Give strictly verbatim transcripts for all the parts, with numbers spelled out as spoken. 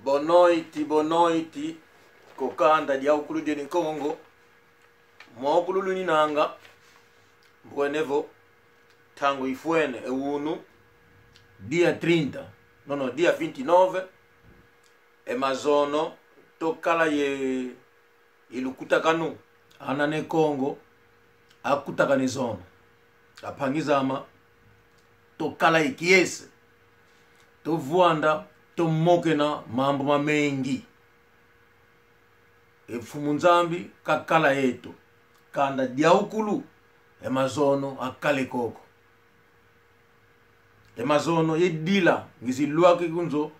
Boa noite, boa noite. Ko kanda diawukulu dia ne Kongo. Mwawukulu luninanga. Mbwene vo, ntangu ifwene, e unu, dia trinta, não, não, dia vinte e nove, e mazono, tukala ye, ye lukutakanu. Ana ne Kongo, akutakane zono. Ampangi zame, tukala ye kiese. Tuvwanda, tumokena mambu mamengi. E Mfumu Nzambi kakala yeto. Kanda diawukulu, e mazono akale koko. E mazono yedila, ngizi lwaki ku nzo,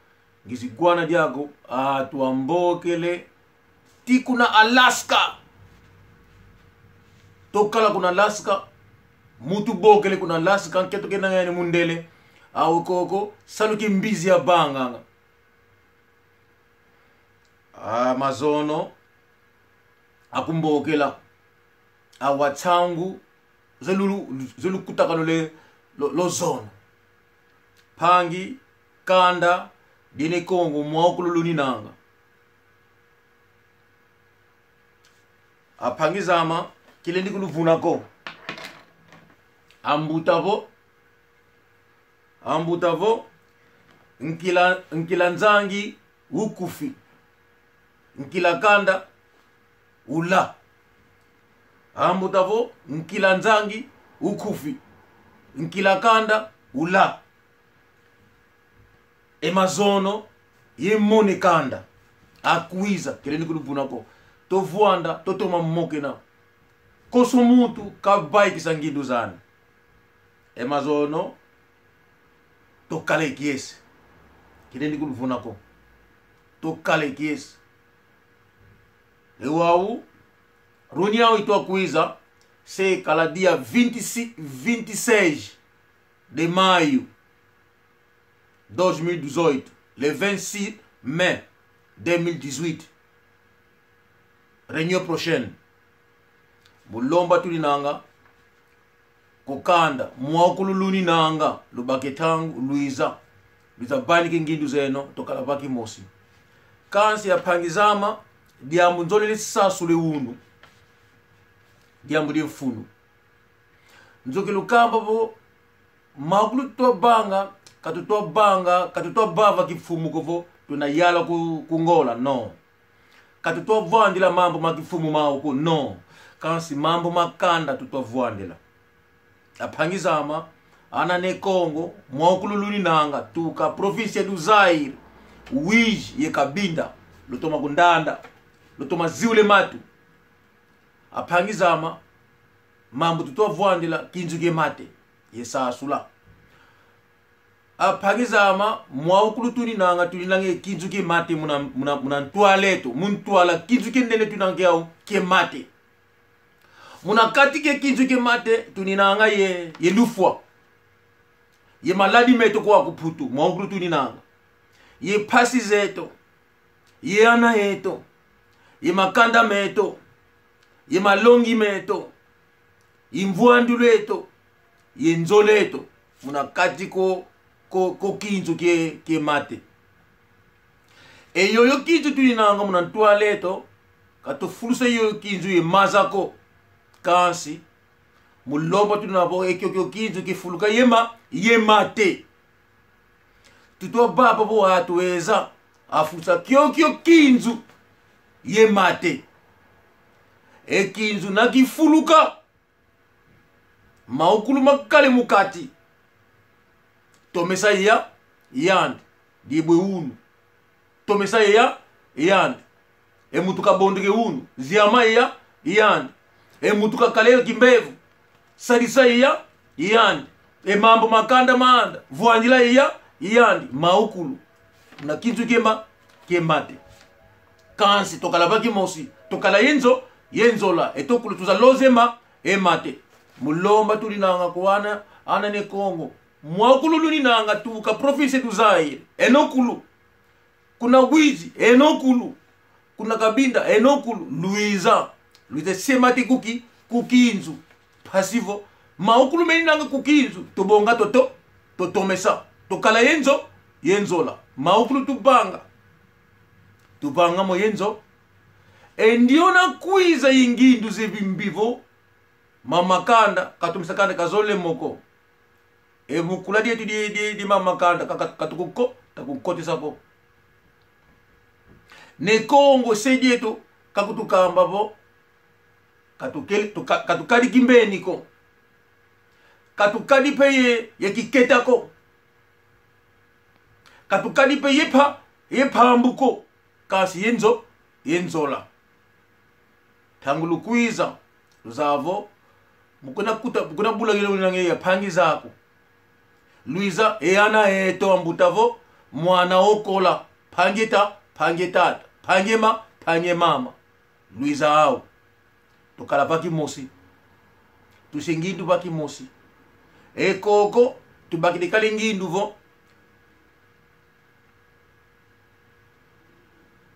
ngizi gwana diaku, atu ambokele, tii kuna Alaska. Tukala kuna Alaska, muntu bokele kuna Alaska, nkento kenanga yani mundele, awu koko, salu kimbizi yavanganga. A mazono akumbokela. Awa nsangu ze lulu-, ze lukutakanu lwe lo, lo zono. Mpangi, kanda, dia ne Kongo, mwawukulu luninanga. Ampangi zame, kilendi kuluvuna ko. Ambuta vo, ambuta vo, nkila, nkila nzangi ukufi. Nkila kanda ula. Ambuta vo, nkila nzangi ukufi. Nkila kanda ula. E mazono, yemone kanda. Akwiza, kilendi kuluvuna ko. Tuvwanda, tutoma mokena. Konso muntu kavaikisa ngindu zani. E mazono, tukala ye kiese. Kilendi kuluvuna ko. Tukala ye kiese. E wau, reunião itwa kwiza, se kala dia vinte e seis, vinte e seis de maio dois mil e dezoito, le vingt-six mai deux mille dix-huit. Réunion prochaine. Mu lomba tuninanga, ko kanda, mwawukulu luninanga, lubake ntangu, lwiza. Lwiza vanika e ngindu zeno, tukala va kimosi. Kansi ampangi zame, diambu nzolele sasula e unu. Diambu dia mfunu. Nzoki lukamba vo, mawukulu tutwa vanga, ka tutwa vanga, ka tutwa vava kimfumu ko vo, tuna yala ku, ku Ngola, não. Ka tutwa vwandila mambu ma kimfumu mau ko, não. Kansi mambu ma kanda tutwa vwandila. Ampangi zame, ana ne Kongo, mwawukulu luninanga, tuka província do Zaire, Uíge ye Cabinda, lutoma kundanda, lutoma ziula e matu. Ampangi zame, mambu tutwa vwandila, kinzu kie mate, ye sasula. Ampangi zame, mwawukulu tuninanga, tuninanga ye kinzu kie mate muna, muna, muna ntwala eto, mu ntwala kinzu kienene tuninanga kiau, kie mate. Muna kati kie kinzu kie mate, tuninanga ye, ye lufwa. Ye maladi meto kwa ku Mputu, mwawukulu tuninanga. Ye mpasi zeto, ye ana eto, ye makanda meto, ye malongi meto, ye mvwandilu eto, ye nzola eto, muna kati ko, ko, ko kinzu kie, kie mate. E yoyo kinzu tuninanga muna ntwala eto, ka tufulusa yoyo kinzu ye maza ko. Kansi, mu lomba tuna vo e kiokio kinzu kifuluka ye ma, ye mate. Tutwa vava vo atu eza, afulusa kiokio kinzu ye mate. E kinzu na kifuluka, mawukulu makale mu kati. Tomesa iya, yandi, dibwe unu. Tomesa iya, yandi. E mutu kabondoke unu, ziama iya, yandi. E mutu kakala kimbevo, sadisa iya, yandi. E mambu ma kanda manda, vwandila iya, yandi. Mawukulu. Na kinzu kie ma, kie mate. Kansi, tukala va kimosi, tukala ye nzo, ye nzola, e tokulu tuza loza e ma, e mate. Mu lomba tuninanga kwa ana, ana ne Kongo. Mwawukulu luninanga tuka província do Zaire, eno kulu. Kuna Uíge, eno kulu. Kuna Cabinda, eno kulu. Lwiza. Lwiza se mate ku ki, ku kinzu. Mpasi vo, mawukulu meninanga ku kinzu, tubonga toto, tutomesa. Tukala ye nzo, ye nzola. Mawukulu tuvanga. Tuvanga mo ye nzo. E ndiona kwiza ye ngindu ze bimbi vo, mama kanda, katumisa kanda kazole moko. E mukula dieto die, die, die mama kanda, ka, ka, katukuko, takunkotisa ko. Ne Kongo se dieto, kakutukamba vo, katukele, tuka, katukadi kimbeni ko. Katukadi pe ye, ye kiketa ko. Katukadi pe ye pa, ye pambu ko. Kansi ye nzo, ye nzola. Ntangu lukwiza, luzaya vo, mu kuna kuta, mu kuna bula ngina ngina ya mpangi zaku. Lwiza, e ana eto ambuta vo, mwana okola, mpangi ta, mpangi tata, mpangi ma, mpangi mama. Lwiza au. Tukala va kimosi. Tusi ngindu va kimosi. E koko, tubakidi kala e ngindu vo.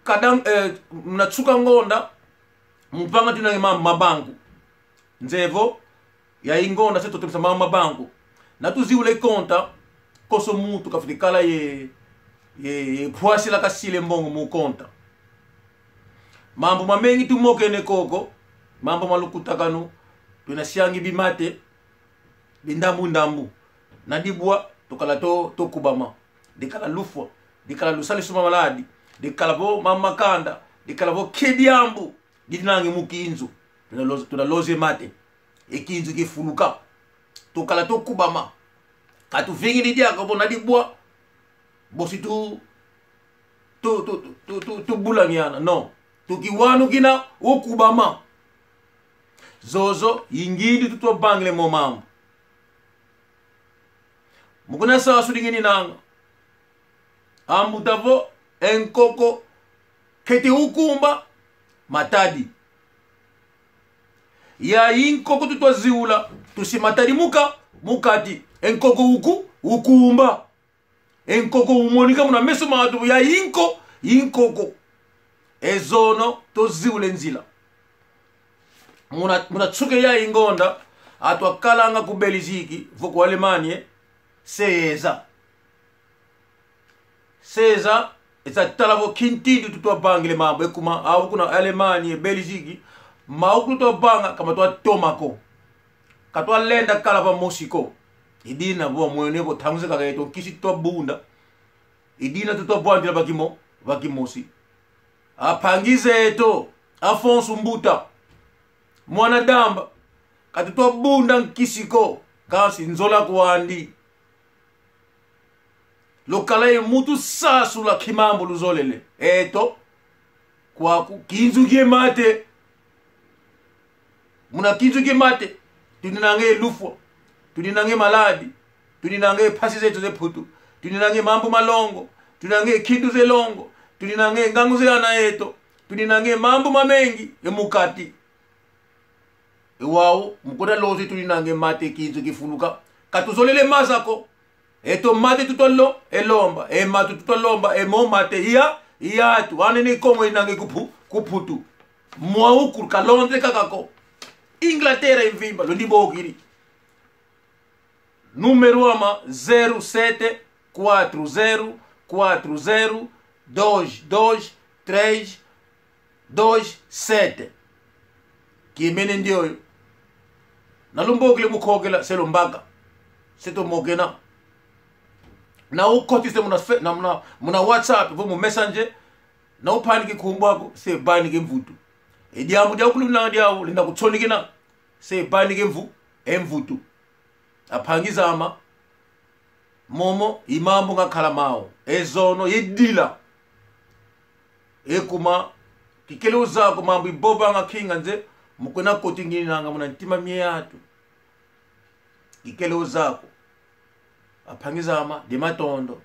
Kada, eh, muna nsuka ngonda, mu vanga tuna ma, mabangu. Nzevo, ya ingonda se tutumisa ma, mabangu. Na tuziula e konta, konso muntu kafwete kala ye, ye, ye mpwasila kasila e mbongo mu konta. Mambu mamengi tumokene koko, mambu ma lukutakanu, tuna siangi bimate, bindambu ndambu. Na dibwa, tukala to, tokubama. Dikala lufwa, dikala lusalisuma maladi, dikala vo mama kanda, dikala vo ke diambu, didinangi mu kinzu. Tuna loze, tuna loze mate. E kinzu kifuluka. Tukala tokubama. Katuvingidi diaka vo na dibwa. Bosi tu, tu, tu, tu, tu, tu, tubulangiana, no. Tukiwanukina, okubama. Zozo, i ngindu tutwa vangile mo mambu. Mu kuna sasu dingininanga. Ambuta vo, e nkoko, keti ukumba, matadi. Ya i nkoko tutwa ziula, tusi matadi muka, mukati, e nkoko uku, ukumba. E nkoko umonika muna meso matu ya i nko, i nkoko. E zono tuziula e nzila. Muna, muna nsuka ya ingonda, atu akalanga ku Belgique, vo ku Allemagne, se eza. Se eza, eza tala vo kintindu tutwa vangile mambu, e kuma, awu kuna Allemagne, Belgique, mau tutwa vanga, ka matwa toma ko. Katwa lenda kala vamosi ko. I dina vo mwene vo ntangu zakaka yeto nkisi tutwa bunda. I dina tutwa vwandila va kimo, va kimosi. A mpangi zeto, Afonso Mbuta, Mwana Damba, katutwa bunda nkisi ko, kansi nzola kwandi. Lukala ye mutu sasula kimambu luzolele. Eto, kwaku, kinzu kie mate. Muna kinzu kie mate, tuninanga e lufwa, tuninanga e maladi, tuninanga e mpasi zeto ze Mputu, tuninanga e mambu ma longo, tuninanga e nkindu ze longo, tuninanga e ngangu ze ana eto, tuninanga e mambu mamengi, e mukati. E wau, mu kuna loze tuninanga e mate kinzu kifuluka. Katuzolele maza ko. Eto mate tutwa lo, e lomba, e matu tutwa lomba, e mo mate, iya, iya atu, ane ni Kongo inange ku Mpu-, ku Mputu. Mwau kulu ka Londres kaka ko. Inglaterra imvimba, lundibokidi. Número ama zero sete quatro zero quatro zero dois dois três dois sete. Kimene ndioyo. Na lumbokele mu kokela, se lumbaka. Se tumokena. Na ukotise muna fe-, na muna, muna WhatsApp, vo mu Messenger. Na upanike nkumbu aku, se vanike mvutu. E diambu diakuluna diau, lenda kutsonekena. Se vanike mvu-, e mvutu. A mpangi zama. Momo i mambu ngakala mau. E zono yedila. E kuma, kikele uzaya ko mambu ivovanga kinga nze, mu kuna koti ngininanga muna ntima mie atu. Kikele uzaya ko. A mpangi zama, de matondo.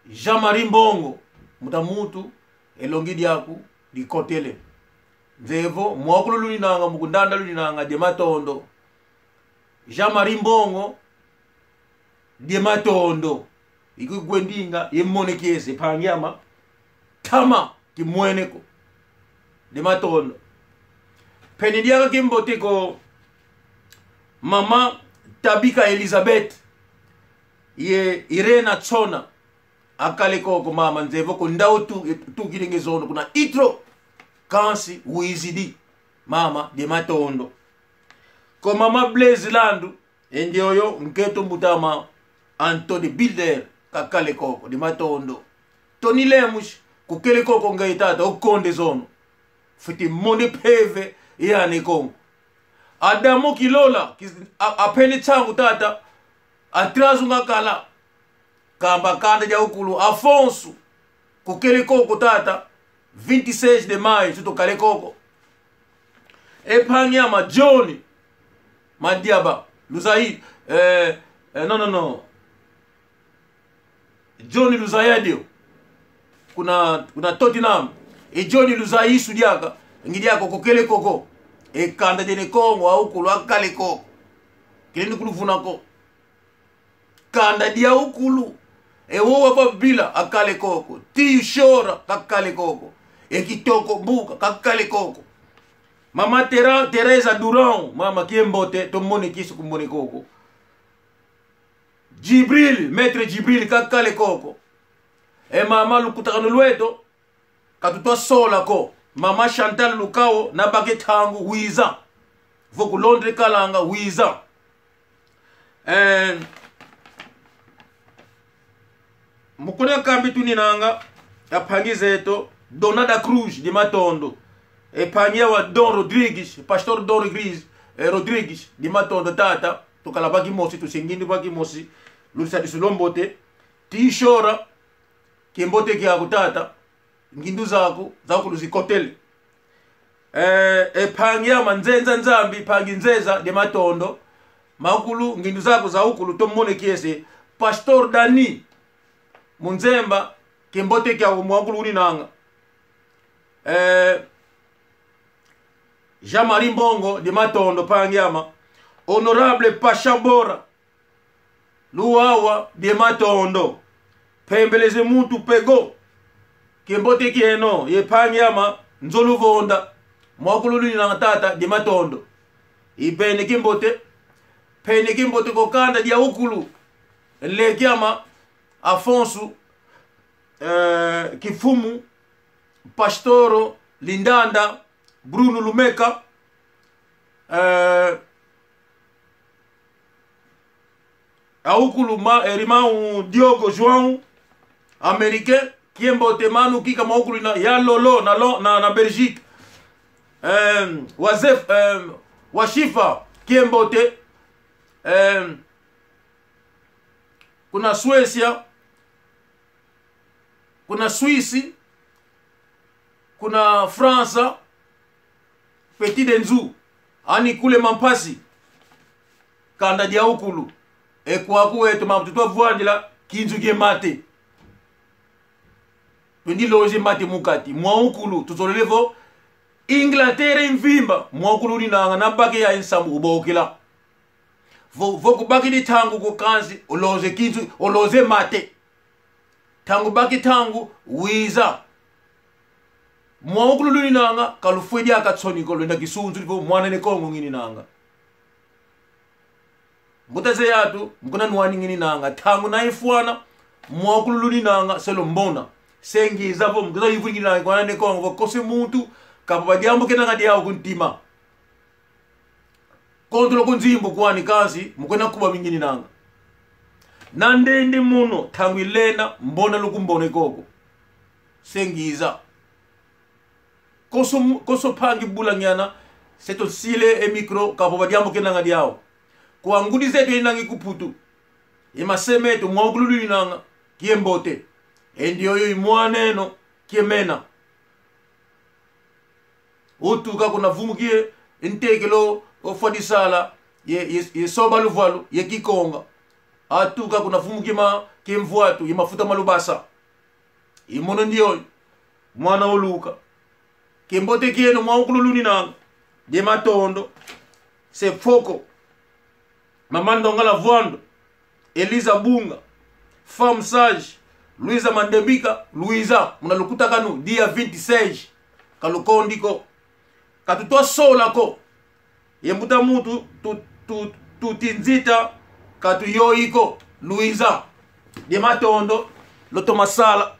Jean-Marie Mbongo, mbuta muntu, e longi diaku dikotele. Nzevo, mwakulu luninanga, mu kundanda luninanga, de matondo. Jean-Marie Mbongo, de matondo. Iku kwe ndinga, ye mone kiese, mpangi ama. Ntama, kimwene ko. De matondo. Pene diaka kimbote ko mama Tabika Elizabeth. Ye Irena Tsona. Akale koko mama, nzeye vo ko ndao tu, tukidi nge zono kuna Itro. Kansi wizidi. Mama, dia matondo. Ko mama Blaise Landu, e ndioyo nkento mbuta ame Anto de Builder, kakale koko, dia matondo. Tony Lemos, kukele koko nge tata, okonde zono. Fwete mona mpeve ya Ne Kongo. Adamo Kilola, ki-, a-, apene nsangu tata, atraso nga kala. Kamba kanda diaukulu, Afonso, kukele koko tata, vinte e seis de maio, tuto kale koko. E mpangi ame Johnny Madiaba, Luzayi, eh, eh, no, no, no. Johnny Luzayadio. Kuna, kuna Tottenham. E Johnny Luzayi isu diaka, ngi diaka kukele koko. E kanda dia Ne Kongo, aukulu akale koko. Kilendi kuluvuna ko. Kanda diaukulu. E wowa babila akale koko. Tiyu Shora kakale koko. E Kitoko Mbuka kakale koko. Mama Tera-, Teresa Durão, mama kiambote, tumone kisu kumone koko. Djibril, Maître Djibril kakale koko. E mama lukutakanu lweto, katutwa sola ko. Mama Chantal Lukao, nabake ntangu, wiza. Vo ku Londres kalanga, wiza. Eh, mu kuna kambi tuninanga, a mpangi zeto, Dona da Cruz, dia matondo. E mpangi awa Dom Rodrigues, Pastor Dom Rodrigues, eh, Rodrigues, dia matondo tata, tukala va kimosi, tusingindu va kimosi, lusadisi lwambote, Tiyu Shora, kiambote kiaku tata, ngindu zaku, zaku luzikotele. Eh, e mpangi ame Nzenza Nzambi, mpangi Nzeza, dia matondo. Maukulu, ngindu zaku zaukulu, tumone kiese. Pastor Dani, Munzemba, kiambote kiaku mwaukulu uninanga. Eh, Jean-Marie Mbongo, dia matondo, mpangi ame. Honorable Pasha Bora, Luwawa, dia matondo. Pembeleze muntu pego. Kiambote kieno, ye mpangi ame, Nzolu Vonda. Mwaukulu uninanga tata, dia matondo. Ipene kiambote. Pene kiambote ko kanda diaukulu. Nleki ame, Afonso, eh, Kifumu, Pastoro, Lindanda, Bruno Lumeka, eh, aukulu ma, eh, irmão Diogo João, Américain, kiambote mano kika maukulu na, ya Lolo, na Lo-, na, na Belgique. Em, Wazef, em, Washifa, kiambote, em, kuna Suécia, kuna Suisse, kuna França, Petit de Nzu, ani kule mampasi, kanda diaukulu, e kwaku weto mambu tutwa vwandila, kinzu kie mate. Twendi loze mate mu kati, mwaukulu, tuzolele vo, Inglaterra mvimba, mwaukulu uninanga, nabake ya nsambu ubokela. Vo, vo kubakidi ntangu ko kansi, oloze kinzu, oloze mate. Ntangu baki ntangu, wiza. Mwaukulu luninanga, kalufwe diaka nsoni ko, lwenda kisunzu, vo mwana Ne Kongo ngininanga. Mbuta ze yatu, mu kuna nwani ngininanga. Ntangu na ifwana, mwaukulu luninanga, se lumbona. Se ngiza vo, mu kwiza yuvula ngininanga, kwa Ne Kongo, vo kose muntu, kapapa diambu kenanga diau ku ntima. Kontolo ku nzimbu kwani kansi, mu kwena kuba mi ngininanga. Na ndendi muno, ntangu ilenda, mbona lukumbone koko. Se ngiza. Koso mu-, koso mpangi bula ngiana, se tusile e micro, kapapa diambu kenanga diau. Kwa ngudi zeto inangi ku Putu. E mase meto, mwaukulu luninanga, kiambote. E ndioyo i mwan'eno, kiamena. Otuka kuna vumu kie ntekelo ofwa disala ye, ye, ye soba luvwalu ye kikonga. Atuka kuna vumu kie ma, kie mvwatu ye mafuta ma lubasa. I mono ndioyo, mwana oluka. Kiambote kieno mwaukulu luninanga, de matondo, se mfoko. Mama Ndongala Vwando, Eliza Bunga, Femme Sage, Luiza Mandembika, Luiza, muna lukutakanu, dia vinte e seis, kalukondi ko. Katutwa sola ko. Ye mbuta muntu, tu, tu, tuti nzita, katuyoi ko, Luiza. De matondo, Lo toma sala,